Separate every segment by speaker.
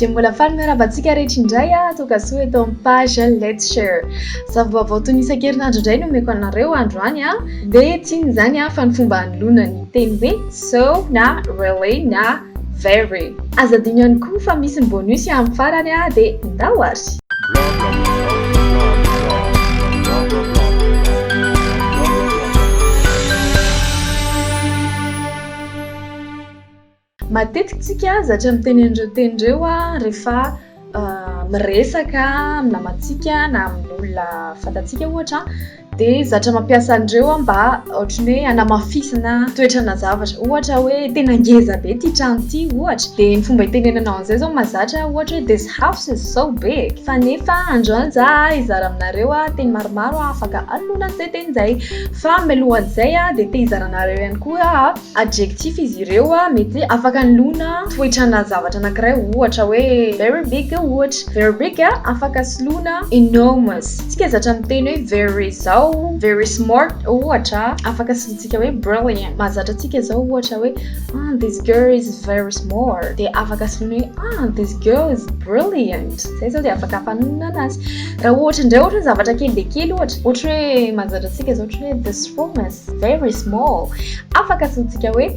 Speaker 1: Dia mbola faly miarahaba antsika rehetra indray aho, tongasoa eto amin'ny page Let's Share. Zava-baovao toy ny isan-kerinandro indray no omeko anareo androany an. Dia tsy inona izany an, fa ny fomba hanoloana ny teny hoe so na really na very. Aza adino ihany koa fa misy ny bonus amin'ny farany an, dia ndao ary. Matetika tsika zatra miteny an'ireo teny ireo rehefa miresaka amin'ny namantsika na amin'olona fantatsika ohatra dia zatra mampiasa an'ireo mba ohatran'ny hoe hanamafisana toetrana zavatra. Ohatra hoe tena ngeza be ity trano ity ohatra. Dia ny fomba itenenanao an'izay izao mahazatra ohatra hoe this house is so big. Fa nefa androany za hizara aminareo teny maromaro afaka hanoloana an'izay teny izay. Fa mialohan'izay dia te hizara anareo ihany koa aho. Adjectif izy ireo mety afaka anoloana toetrana zavatra anankiray ohatra hoe very big ohatra, very big afaka soloina enormous, tsika zatra miteny hoe very zao, very smart ohatra afaka solontsika hoe brilliant, mahazatra antsika zao ohatra hoe ah this girl is very smart dia afaka soloina hoe ah this girl is brilliant, zay zao dia afaka ampanonona anazy. Raha ohatra indray ohatra hoe zavatra kely dia kely ohatra, ohatra hoe mahazatra antsika zao ohatra hoe this room is Very small. Afaka asontsika hoe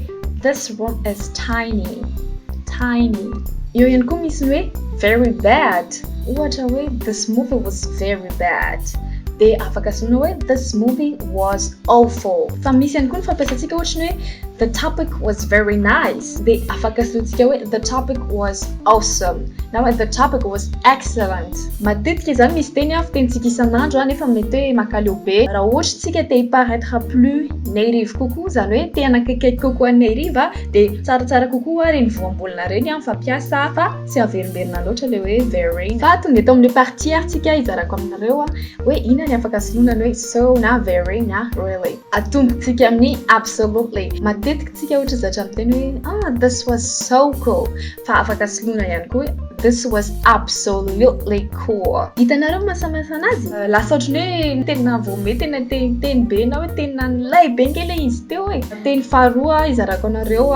Speaker 1: this room is tiny. Tiny. Eo ihany koa misy ny hoe very bad. Ohatra hoe this movie was very bad. Dia afaka asona hoe this movie was awful. Fa misy ihany koa ny fampiasantsika ohatra ny hoe the topic was very nice. Dia afaka asontsika hoe the topic was awesome. Na hoe the topic was excellent. Matetika izany misy teny fitenintsika isan'andro nefa mety hoe mankaleo be. Raha ohatra isika te hi-paraitre plus native kokoa, izany hoe te hanakaikaiky kokoa an'i native dia tsaratsara kokoa ireny voambolana ireny fampiasa fa tsy averimberina loatra ilay hoe very. Fa tonga eto amin'ilay partie ary tsika hizarako aminareo hoe inona ny afaka soloina ny hoe so na very na really. Atombotsika amin'ny absolutely. Matetika tsika ohatra zatra miteny hoe ah this was so cool fa afaka soloina ihany koa hoe this was absolutely cool. Hitanareo ny mahasamihafa anazy? Lasa ohatran'ny hoe tena vao mey tena te hiteny be na hoe tena nilay be nge ilay izy teo e. Teny faharoa hizarako anareo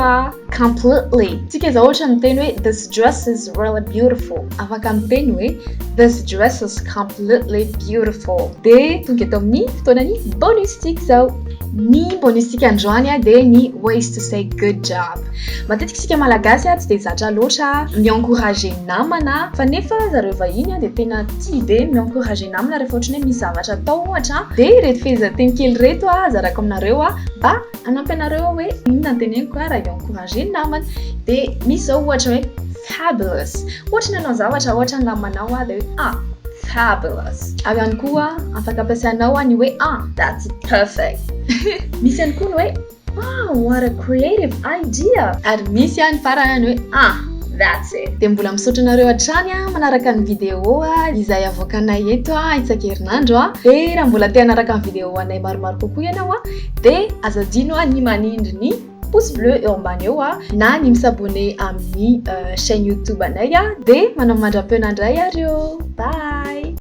Speaker 1: completely. Tsika izao ohatra miteny hoe this dress is really beautiful. Afaka miteny hoe this dress is completely beautiful. Dia tonga eto amin'ny fotoanan'ny bonus tsika izao. Ny bonus-tsika androany dia ny ways to say good job. Matetika isika Malagasy tsy dia zatra loatra mi-encourager namana fa nefa zareo vahiny dia tena tia be mi-encourager namana rehefa ohatran'ny hoe misy zavatra atao ohatra. Dia ireto fehezanteny kely ireto zarako aminareo mba hanampy anareo hoe inona no teneniko raha hi-encourager namana. Dia misy izao ohatra hoe fabulous. Ohatra ny hanao zavatra ohatra ny namanao dia hoe ah fabulous. Ao ihany koa afaka ampiasainao ny hoe ah that's perfect. Misy ihany koa ny hoe ah what a creative idea. Ary misy ny farany ny hoe ah that's it. Dia mbola misaotra anareo hatrany manaraka ny vidéo izay avoakanay eto isan-kerinandro. Dia raha mbola te hanaraka ny vidéo anay maromaro kokoa ianao dia aza adino ny manindry ny pouce bleu eo ambany eo na ny mi-s'abonner amin'ny chaîne YouTube anay dia manao mandra-peona indray ary ô! Bye!